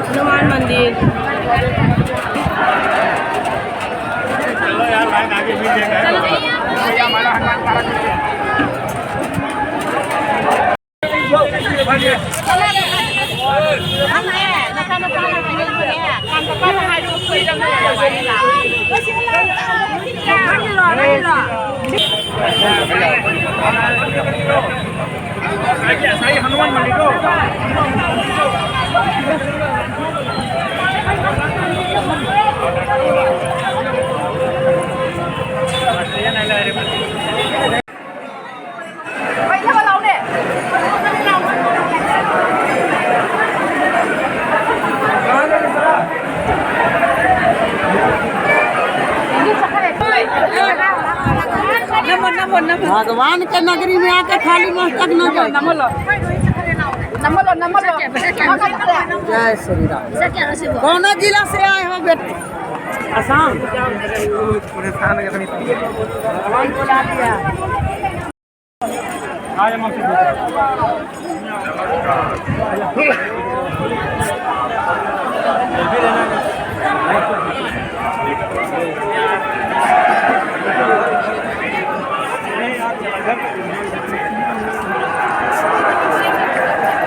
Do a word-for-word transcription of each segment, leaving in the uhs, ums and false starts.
हनुमान मंदिर। हनुमान मंदिर को। भगवान के नगरी में आके खाली मस्तक न जाए। जय श्री राम। कौन जिला से आए हो बेटा? आसाम।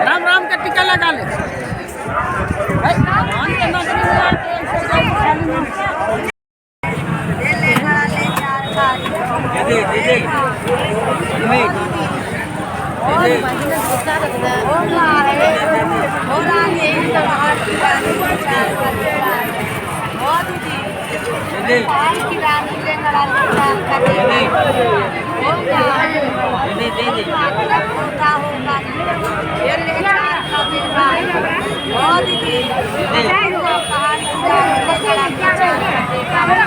राम राम का टीका लगा ले। भाई, भगवान के नगरी में आके ऐसे जाए खाली मस्तक। तेरा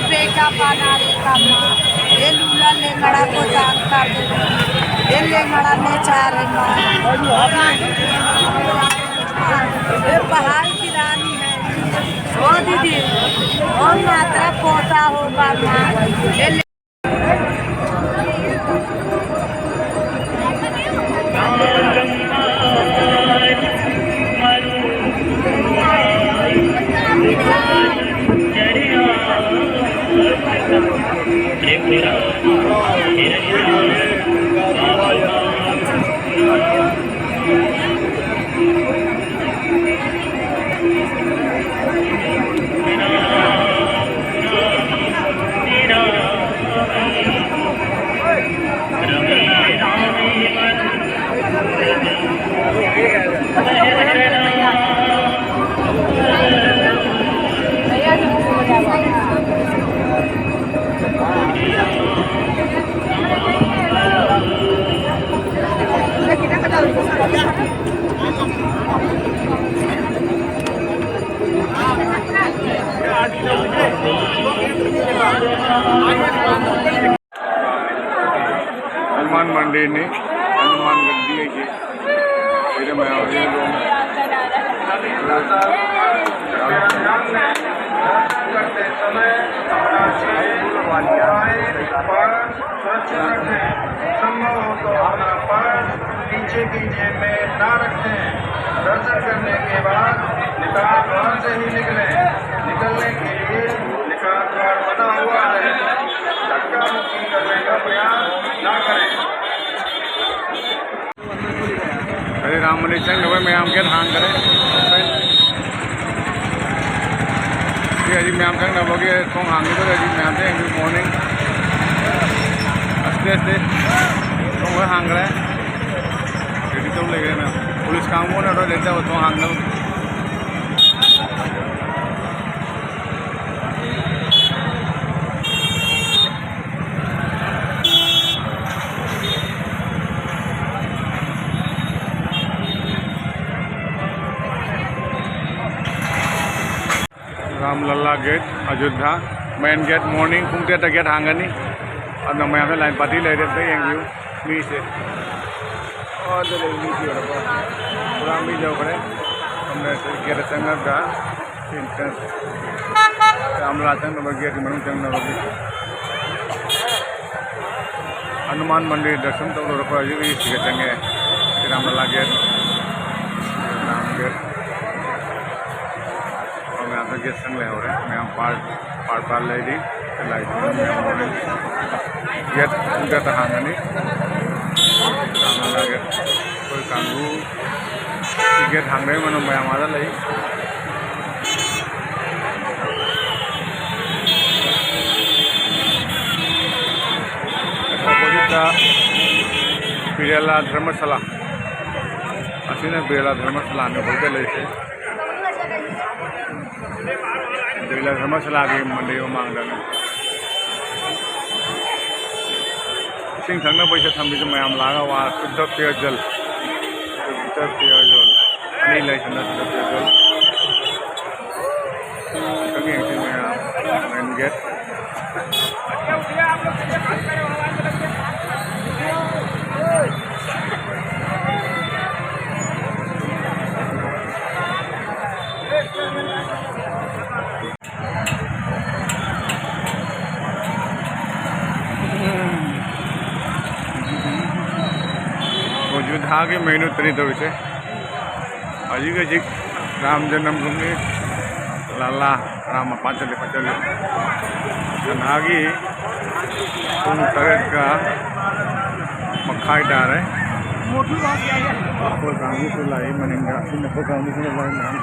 बेटा बना रे का माँ, ये लूला लेंगड़ा को दान कर दे, ये लेंगड़ा ने चार माँ, ये पहाड़ की रानी है। ओ दीदी, ओ मात्रा पोता होगा माँ, ये हनुमान मंडी ने हनुमान गड्डी है ये। मेरे मैं और ये लोग। करते समय अपना मोबाइल पर सुरक्षित रखें। संभव हो तो अपना पर्स पीछे की जेब में ना रखें। दर्शन करने के बाद निकाल द्वार से ही निकलें। निकलने के लिए निकाल द्वार बना हुआ है। धक्का मुक्की करने का प्रयास ना करें। अरे राम मंदिर चंग नवे में हम क्या धान करे। ये अजी मैं हम चंग नवे के कौन हांगे तो अजी मैं हम चंग गुड मॉर्निंग। अस्ते अस्ते कौन हांग रहा है। यदि तो ले गए ना पुलिस काम को ना तो लेता हो तो हांग लो। ꯔꯥꯝꯂꯂꯥ ꯒꯦꯠ, ꯑꯌꯨꯙ꯭ꯌꯥ꯫ ꯃꯦꯟ ꯒꯦꯠ, ꯃꯣꯔꯅꯤꯡ ꯄꯨꯡ ꯇꯔꯦꯠꯇ ꯒꯦꯠ ꯍꯥꯡꯒꯅꯤ꯫ ꯑꯗꯨꯅ ꯃꯌꯥꯝꯁꯦ ꯂꯥꯏꯟ ꯄꯥꯔꯇꯤ ꯂꯩꯔꯦ, ꯑꯝꯇ ꯌꯦꯡꯕꯤꯌꯨ꯫ ꯃꯤꯁꯦ, ꯑꯣ, ꯑꯗꯨ ꯂꯩ, ꯃꯤꯁꯦ ꯌꯧꯔꯕ? ꯄꯨꯔꯥ ꯃꯤ ꯌꯧꯈ꯭ꯔꯦ꯫ ꯁꯣꯝꯗ ꯒꯦꯠꯇ ꯆꯪꯉꯒ ꯔꯥꯝꯂꯥ ꯆꯪꯅꯕ ꯒꯦꯠꯀꯤ ꯃꯅꯨꯡ ꯆꯪꯅꯕꯒꯤ ꯍꯅꯨꯃꯥꯟ ꯃꯟꯗꯤꯔ ꯗꯔꯁꯟ ꯇꯧꯔꯨꯔꯕ ꯍꯧꯖꯤꯛ ꯍꯧꯖꯤꯛ ꯁꯤꯗ ꯆꯪꯉꯦ꯫ ꯁ꯭ꯔꯤ ꯔꯥꯝꯂꯥ ꯒꯦꯠ, ꯔꯥꯝ ꯒꯦꯠ꯫ ꯃꯌꯥꯝꯗ ꯒꯦꯠ ꯁꯪ ꯂꯩꯍꯧꯔꯦ꯫ ꯃꯌꯥꯝ ꯄꯥꯔ, ꯄꯥꯔ, ꯄꯥꯔ ꯂꯩꯔꯤ꯫ ꯂꯥꯏ ꯈꯨꯔꯨꯝꯕ ꯃꯌꯥꯝ ꯍꯧꯔꯦ꯫ ꯒꯦꯠ ꯄꯨꯡ ꯇꯔꯦꯠꯇ ꯍꯥꯡꯒꯅꯤ꯫ ꯔꯥꯝꯂꯥ ꯒꯦꯠ꯫ ꯑꯩꯈꯣꯏ ꯀꯥꯡꯕꯨ ꯒꯦꯠ ꯍꯥꯡꯗ꯭ꯔꯤꯉꯩ ꯃꯅꯨꯡ ꯃꯌꯥꯝ ꯑꯥꯗ ꯂꯩ꯫ ꯑꯣꯄꯣꯖꯤꯠꯇ ꯕꯤꯔꯂꯥ ꯙꯔꯃꯁꯥꯂꯥ꯫ ꯑꯁꯤꯅ ꯕꯤꯔꯂꯥ ꯙꯔꯃꯁꯥꯂꯥꯅꯤ ꯍꯧꯖꯤꯛ ꯂꯩꯔꯤꯁꯦ꯫ ꯕꯤꯔꯂꯥ ꯙꯔꯃꯁꯥꯂꯥꯒꯤ ꯃꯟꯗꯤꯔ ꯃꯃꯥꯡꯗꯅꯤ꯫ ꯏꯁꯤꯡ ꯊꯛꯅꯕ ꯄꯩꯁꯥ ꯊꯝꯕꯤꯗꯨ ꯃꯌꯥꯝ ꯂꯥꯛꯑꯒ ꯋꯥ ꯁꯨꯗ꯭ꯙ ꯄꯦꯌꯖꯜ, ꯁꯨꯗ꯭ꯙ ꯄꯦꯌꯖꯜ ꯑꯅꯤ ꯂꯩꯁꯤꯅ ꯁꯨꯗ꯭ꯙ ꯄꯦꯌꯖꯜ꯫ ꯈꯪꯌꯦꯡꯁꯤ ꯃꯌꯥꯝ ꯃꯦꯟ ꯒꯦꯠ꯫ ꯑꯌꯣꯙ꯭ꯌꯥꯒꯤ ꯃꯦꯅꯨ ꯇꯔꯤ ꯇꯧꯔꯤꯁꯦ꯫ ꯍꯧꯖꯤꯛ ꯍꯧꯖꯤꯛ ꯔꯥꯝ ꯖꯅꯝ ꯚꯨꯃꯤ ꯂꯥꯂꯥ ꯔꯥꯝ ꯃꯄꯥꯟ ꯆꯠꯂꯤ, ꯐꯠꯆꯜꯂꯤ꯫ ꯁꯟꯍꯥꯒꯤ ꯄꯨꯡ ꯇꯔꯦꯠꯀ ꯃꯈꯥꯏ ꯇꯥꯔꯦ꯫ ꯑꯩꯈꯣꯏ ꯀꯥꯡꯕꯨꯁꯨ ꯂꯥꯛꯏ ꯃꯅꯤꯡꯗ, ꯑꯩꯈꯣꯏ ꯀꯥꯡꯕꯨꯁꯨ ꯂꯥꯛꯏ ꯃꯌꯥꯝ꯫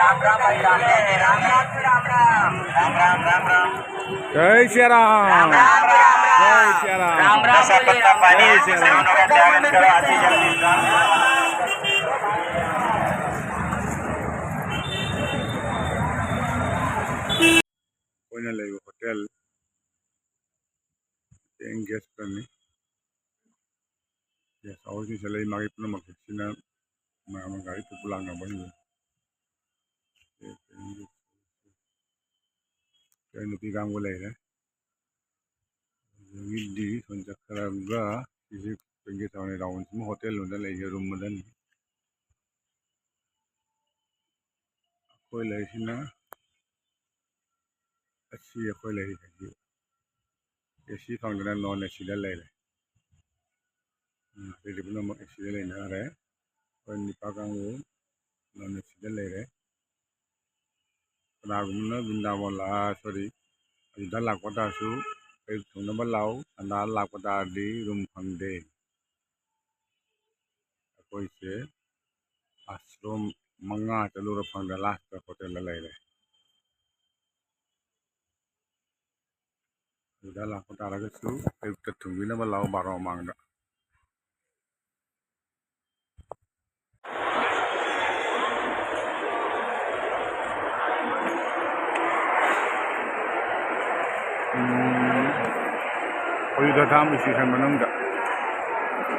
राम राम भाई, राम राम, राम राम, राम राम, राम राम, राम राम। जय सिया राम। राम राम, राम राम। जय सिया राम। राम राम नशा बोलिए, पत्ता राम पानी राम है, बोलिए। सेवन वगैरह त्याग करो, आती जल्दी। राम राम। ꯑꯩꯈꯣꯏꯅ ꯂꯩꯕ ꯍꯣꯇꯦꯜ ꯇꯦꯡ ꯒꯦꯁ ꯈꯔꯅꯤ꯫ ꯒꯦꯁ ꯍꯥꯎꯁꯁꯤꯡꯁꯦ ꯂꯩ ꯃꯥꯒꯤ ꯄꯨꯝꯅꯃꯛꯁꯦ ꯁꯤꯅ ꯃꯌꯥꯝꯅ ꯒꯥꯔꯤ ꯄꯨ ꯄꯨ ꯂꯥꯛꯅꯕꯁꯤꯡꯗꯣ꯫ ꯁꯤꯗ ꯅꯨꯄꯤ ꯀꯥꯡꯕꯨ ꯂꯩꯔꯦ꯫ ꯑꯗꯒꯤꯗꯤ ꯁꯣꯝ ꯆꯠꯈ꯭ꯔꯒ ꯁꯤꯁꯦ ꯑꯩꯈꯣꯏꯒꯤ ꯊꯥꯎꯅꯩ ꯔꯥꯎꯟꯁꯤꯃ ꯍꯣꯇꯦꯜ ꯑꯃꯗ ꯂꯩ, ꯔꯨꯝ ꯑꯃꯗꯅꯤ꯫ ꯑꯩꯈꯣꯏ ꯂꯩꯔꯤꯁꯤꯅ ꯑꯁꯤ ꯑꯩꯈꯣꯏ ꯂꯩꯔꯤꯁꯤꯗꯤ ꯑꯦ ꯁꯤ ꯐꯪꯗꯅ ꯅꯣꯟ ꯑꯦ ꯁꯤꯗ ꯂꯩꯔꯦ꯫ ꯎꯝ, ꯑꯇꯩꯗꯤ ꯄꯨꯝꯅꯃꯛ ꯑꯦ ꯁꯤꯗ ꯂꯩꯅꯈ꯭ꯔꯦ꯫ ꯑꯩꯈꯣꯏ ꯅꯤꯄꯥ ꯀꯥꯡꯕꯨ ꯅꯣꯟ ꯑꯦ ꯁꯤꯗ ꯂꯩꯔꯦ꯫ ꯀꯅꯥꯒꯨꯝꯕꯅ ꯕ꯭ꯔꯤꯟꯗꯥꯕꯣꯟ ꯂꯥꯛꯑ, ꯁꯣꯔꯤ, ꯑꯌꯨꯙ꯭ꯌꯥ ꯂꯥꯛꯄ ꯇꯥꯔꯁꯨ ꯑꯌꯨꯛ ꯊꯨꯡꯅꯕ ꯂꯥꯛꯎ, ꯉꯟꯇꯥ ꯂꯥꯛꯄ ꯇꯥꯔꯗꯤ ꯔꯨꯝ ꯐꯪꯗꯦ꯫ ꯑꯩꯈꯣꯏꯁꯦ ꯑꯥꯁ꯭ꯔꯝ ꯃꯉꯥ ꯆꯠꯂꯨꯔ ꯐꯪꯗ꯭ꯔꯦ, ꯂꯥꯁꯇ ꯍꯣꯇꯦꯜꯗ ꯂꯩꯔꯦ꯫ ꯑꯗꯨꯗ ꯂꯥꯛꯄ ꯇꯥꯔꯒꯁꯨ ꯑꯌꯨꯛꯇ ꯊꯨꯡꯕꯤꯅꯕ ꯂꯥꯛꯑꯣ ꯕꯥꯔꯣ ꯃꯃꯥꯡꯗ꯫ ꯎꯝ, ꯍꯧꯖꯤꯛ ꯗꯥꯝ ꯁ꯭ꯇꯦꯁꯟ ꯃꯅꯨꯡꯗ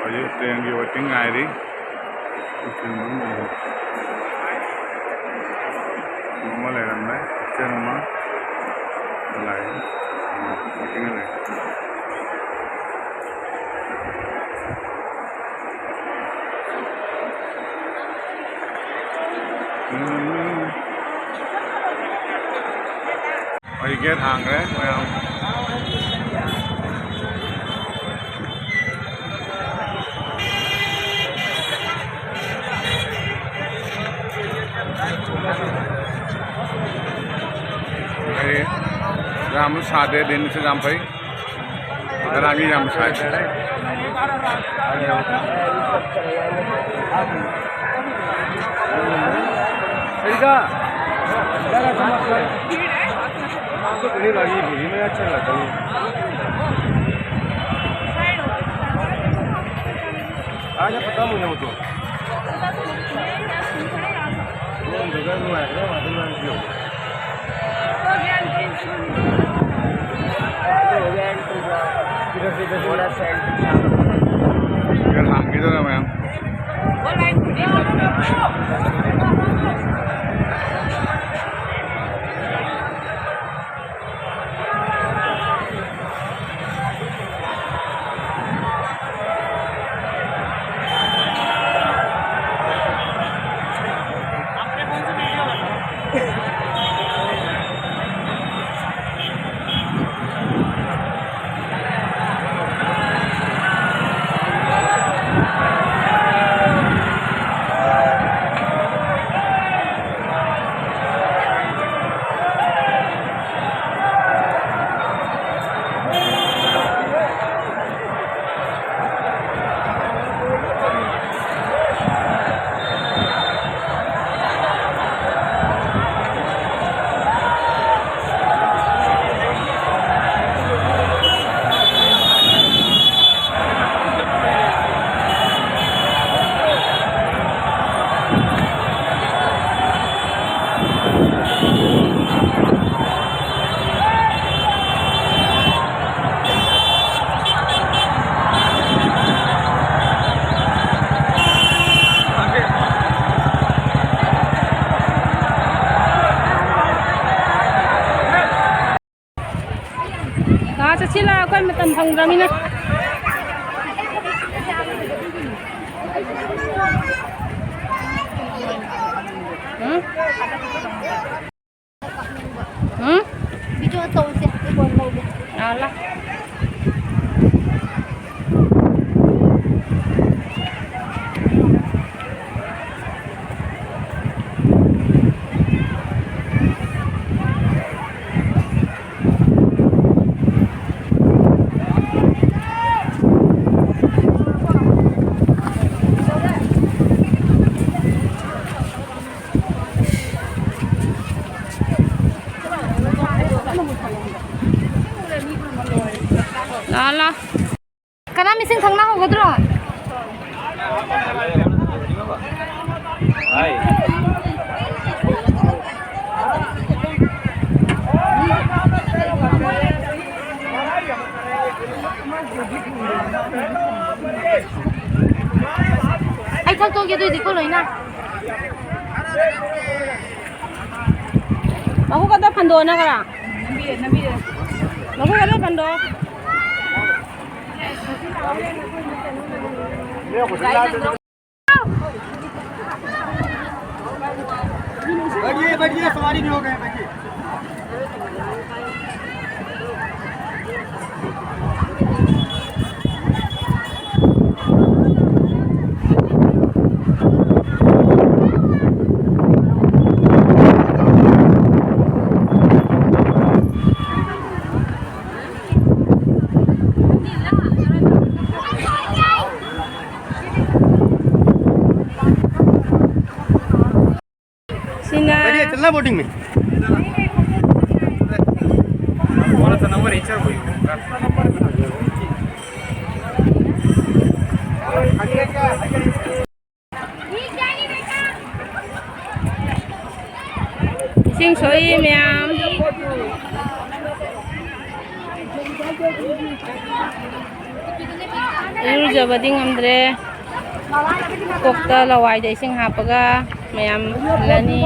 ꯍꯧꯖꯤꯛ ꯇ꯭ꯔꯦꯟꯒꯤ ꯋꯦꯇꯤꯡ ꯉꯥꯏꯔꯤ꯫ ꯇ꯭ꯔꯦꯟ ꯃꯅꯨꯡꯗ ꯑꯃ ꯂꯩꯔꯝꯃꯦ, ꯇ꯭ꯔꯦꯟ ꯑꯃ ꯂꯥꯛꯑꯦ꯫ ꯋꯦꯇꯤꯡ ꯂꯩ꯫ ꯎꯝ꯫ ꯑꯩ ꯒꯦꯠ ꯍꯥꯡꯈ꯭ꯔꯦ ꯃꯌꯥꯝ꯫ ꯑꯩ ꯌꯥꯝ ꯁꯥꯗꯦ, ꯗꯤꯟꯁꯨ ꯌꯥꯝ ꯐꯩ꯫ ꯉꯔꯥꯡꯗꯤ ꯌꯥꯝ ꯁꯥꯏ꯫ आज खत्म होने को तो। ꯌꯦꯟ ꯍꯥꯡꯈꯤꯗꯅ ꯃꯌꯥꯝ꯫ ꯀꯥ ꯆꯠꯁꯤ ꯂꯥꯛꯑꯣ, ꯑꯩꯈꯣꯏ ꯃꯇꯝ ꯐꯪꯗ꯭ꯔꯃꯤꯅ꯫ ꯎꯝ? ꯎꯝ? ꯂꯥꯛꯑꯣ, ꯂꯥꯛꯑꯣ꯫ ꯂꯥꯛꯑꯣ, ꯂꯥꯛꯑꯣ꯫ ꯀꯅꯥ ꯃꯤꯁꯤꯡ ꯊꯪꯅ ꯍꯧꯒꯗ꯭ꯔꯣ? ꯑꯩ ꯊꯛꯇꯣꯛꯑꯒꯦ ꯑꯗꯨꯏꯗꯤꯀꯣ ꯂꯣꯏꯅ꯫ ꯃꯈꯨꯠ ꯈꯛꯇ ꯐꯟꯗꯣꯛꯑꯣ ꯅꯪ ꯈꯔ꯫ ꯃꯈꯨꯠ ꯈꯛꯇ ꯐꯟꯗꯣꯛꯑꯣ꯫ बैठिए, बैठिए, सवारी भी हो गए, बैठिए। सिन्हा। चलिए, चलना बोटिंग में। ꯏꯁꯤꯡ ꯁꯣꯛꯏ ꯃꯌꯥꯝ꯫ ꯏꯔꯨꯖꯕꯗꯤ ꯉꯝꯗ꯭ꯔꯦ꯫ ꯀꯣꯛꯇ ꯂꯋꯥꯏꯗ ꯏꯁꯤꯡ ꯍꯥꯞꯄꯒ ꯃꯌꯥꯝ ꯍꯜꯂꯅꯤ꯫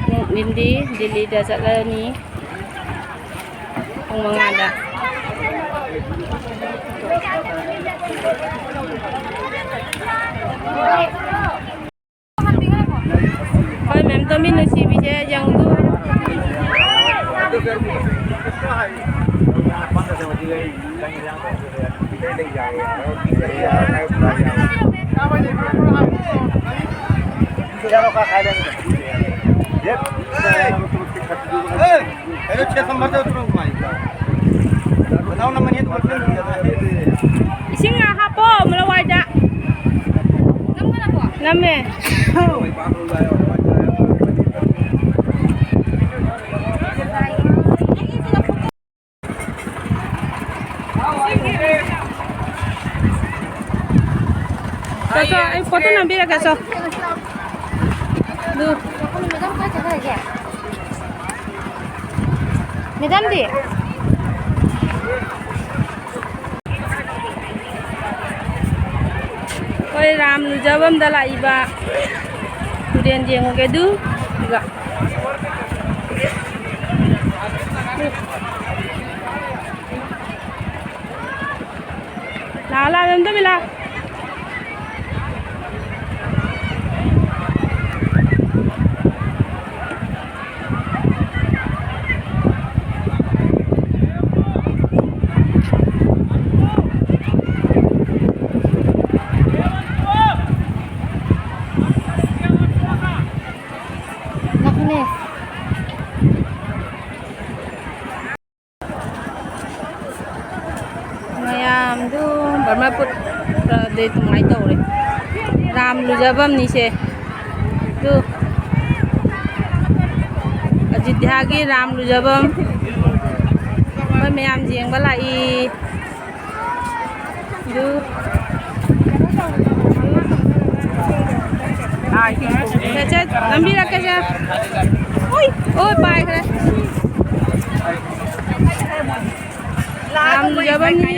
ꯅꯨꯡꯊꯤꯟꯗꯤ ꯗꯤꯜꯂꯤꯗ ꯆꯠꯂꯅꯤ꯫ ꯄꯨꯡ ꯃꯉꯥꯗ꯫ ꯍꯣꯏ, ꯃꯦꯝ ꯇꯣꯝꯕꯤ ꯅꯨꯡꯁꯤꯕꯤꯁꯦ ꯌꯦꯡꯉꯨ꯫ ꯏꯁꯤꯡ ꯉꯥꯏꯍꯥꯛ ꯍꯥꯞꯄꯣ ꯂꯋꯥꯏꯗ꯫ ꯅꯝꯃꯦ꯫ ꯆꯠ, ꯆꯠ, ꯑꯩ ꯐꯣꯇꯣ ꯅꯝꯕꯤꯔꯛꯀꯦ, ꯆꯣ꯫ ꯑꯗꯨ꯫ ꯃꯦꯗꯥꯝꯗꯤ? ꯂꯨꯖꯐꯝꯗ ꯂꯥꯛꯏꯕ ꯇꯨꯔꯦꯟ ꯌꯦꯡꯉꯨꯒꯦ ꯑꯗꯨ, ꯑꯗꯨꯒ ꯂꯥꯛꯑꯣ, ꯂꯥꯛꯑꯣ, ꯃꯦꯝ ꯇꯣꯝꯕꯤ, ꯂꯥꯛꯑꯣ꯫ ꯅꯛꯅꯦ꯫ ꯃꯌꯥꯝꯗꯨ ꯕ꯭ꯔꯍ꯭ꯃꯄꯨꯇ꯭ꯔꯗꯤ ꯑꯗꯨꯃꯥꯏꯅ ꯇꯧꯔꯦ꯫ ꯔꯥꯝ ꯂꯨꯖꯐꯝꯅꯤꯁꯦ꯫ ꯑꯗꯨ ꯑꯌꯨꯙ꯭ꯌꯥꯒꯤ ꯔꯥꯝ ꯂꯨꯖꯐꯝ꯫ ꯑꯩꯈꯣꯏ ꯃꯌꯥꯝ ꯌꯦꯡꯕ ꯂꯥꯛꯏ꯫ ꯑꯗꯨ ꯁꯦ, ꯁꯦ, ꯅꯝꯕꯤꯔꯛꯀꯦꯁꯦ꯫ ꯎꯏ, ꯑꯣꯏ, ꯄꯥꯏꯈ꯭ꯔꯦ꯫ ꯌꯥꯝ ꯂꯨꯖꯕꯅꯤ꯫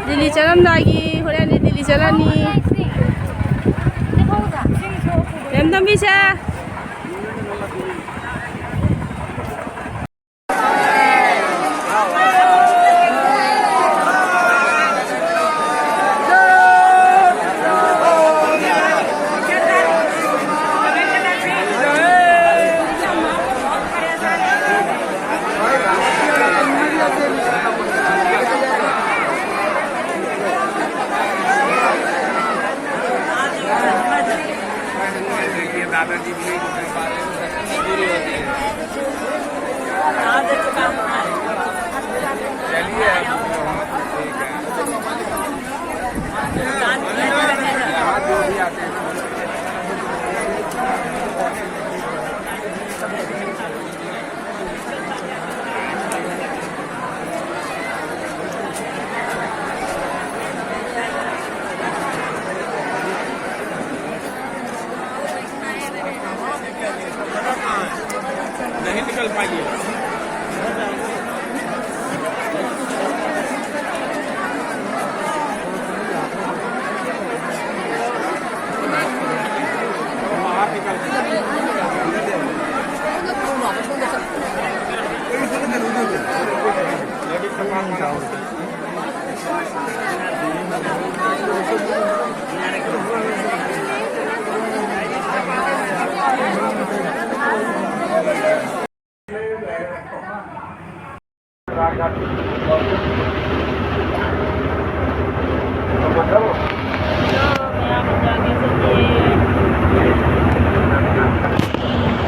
ꯗꯤꯜꯂꯤ ꯆꯠꯂꯝꯗꯥꯏꯒꯤ, ꯍꯣꯔꯦꯟꯗꯤ ꯗꯤꯜꯂꯤ ꯆꯠꯂꯅꯤ꯫ ꯃꯦꯝ ꯅꯝꯕꯤꯁꯦ꯫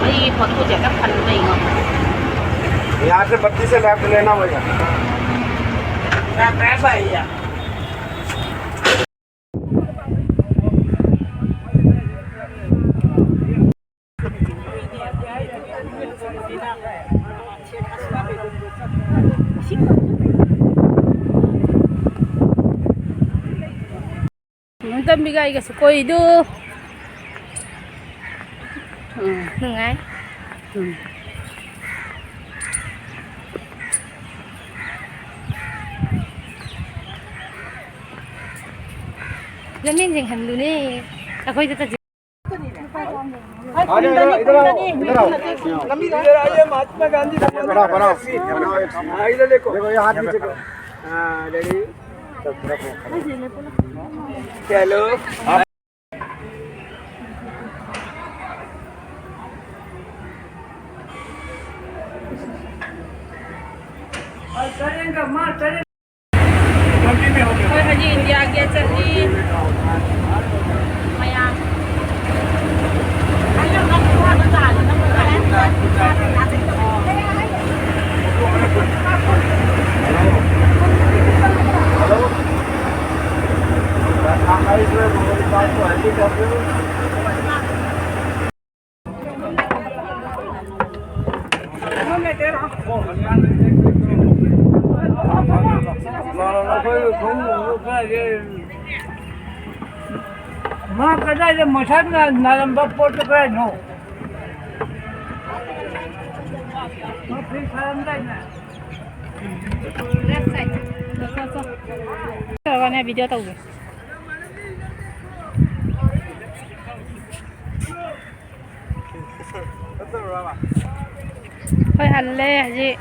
ꯑꯩ ꯐꯣꯇꯣꯁꯦ ꯈꯔ ꯐꯖꯅ ꯂꯩꯉꯣ꯫ यहाँ से बत्तीस से left लेना भैया। ꯇꯝꯕꯤꯒ ꯑꯩꯒꯁꯨ ꯀꯣꯏꯗꯨ꯫ ꯎꯝ꯫ ꯅꯨꯡꯉꯥꯏ꯫ ꯎꯝ꯫ ꯂꯝꯖꯦꯟ ꯆꯦꯟꯍꯜꯂꯨꯅꯦ꯫ ꯑꯩꯈꯣꯏꯗ ꯆꯠꯁꯤ꯫ आ जाओ, इधर, इधर आओ, इधर आओ। इधर आइए, महात्मा गांधी का बनाओ, बनाओ। हाँ, इधर देखो। देखो, ये हाथ नीचे करो। हाँ, ready। चलो। ꯍꯣꯏ, ꯍꯧꯖꯤꯛ ꯏꯟꯗꯤꯌꯥ ꯒꯦꯠ ꯆꯠꯂꯤ꯫ ꯃꯌꯥꯝ꯫ ꯃꯥ ꯀꯗꯥꯏꯗ ꯃꯁꯥꯅ ꯅꯥꯔꯝꯕ ꯄꯣꯠꯇꯨ ꯀꯗꯥꯏꯅꯣ? ꯃꯥ ꯐꯤ ꯁꯥꯔꯝꯗꯥꯏꯅꯦ꯫ ꯇꯧꯔꯒꯅꯦ video ꯇꯧꯒꯦ꯫ ꯑꯩꯈꯣꯏ ꯍꯜꯂꯦ ꯍꯧꯖꯤꯛ꯫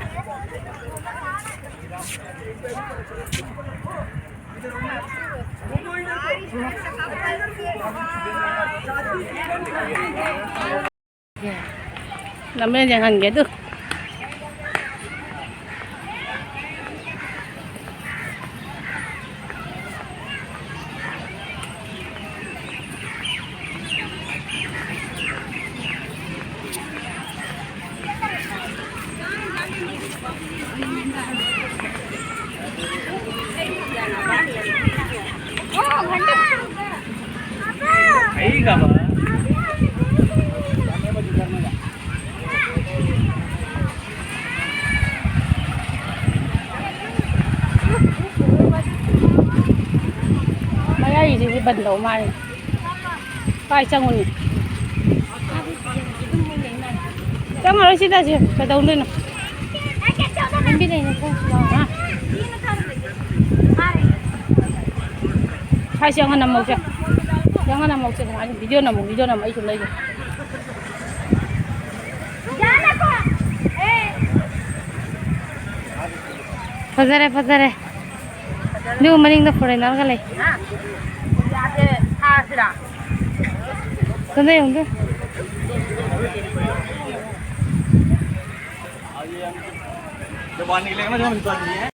ꯂꯝꯕꯦꯟ ꯌꯦꯡꯍꯟꯒꯦ ꯑꯗꯨ꯫ ꯃꯌꯥꯏꯁꯤꯗꯤ ꯕꯟ ꯇꯧ ꯃꯥꯜꯂꯦ꯫ ꯀꯥꯏ ꯆꯪꯉꯨꯅꯤ? ꯆꯪꯉꯔꯣꯏ ꯁꯤꯗ, ꯁꯤ ꯀꯩꯗꯧꯗꯣꯏꯅꯣ? ꯂꯝꯕꯤ ꯂꯩꯅ ꯆꯪꯁꯤ ꯂꯥꯎ꯫ ꯍꯥ? ꯁ꯭ꯋꯥꯏꯁꯦ ꯌꯥꯝ ꯉꯟꯅ ꯅꯝꯍꯧꯁꯦ꯫ ꯌꯥꯝ ꯉꯟꯅ ꯅꯝꯍꯧꯁꯦ꯫ ꯀꯃꯥꯏꯅ video ꯅꯝꯃꯨ, video ꯅꯝꯃꯨ, ꯑꯩ ꯁꯨꯝ ꯂꯩꯒꯦ꯫ ꯐꯖꯔꯦ, ꯐꯖꯔꯦ꯫ ꯑꯗꯨꯒ ꯃꯅꯤꯡꯗ foreignerꯒ ꯂꯩ꯫ ꯁꯣꯝꯗ ꯌꯦꯡꯉꯨꯗꯣꯏ꯫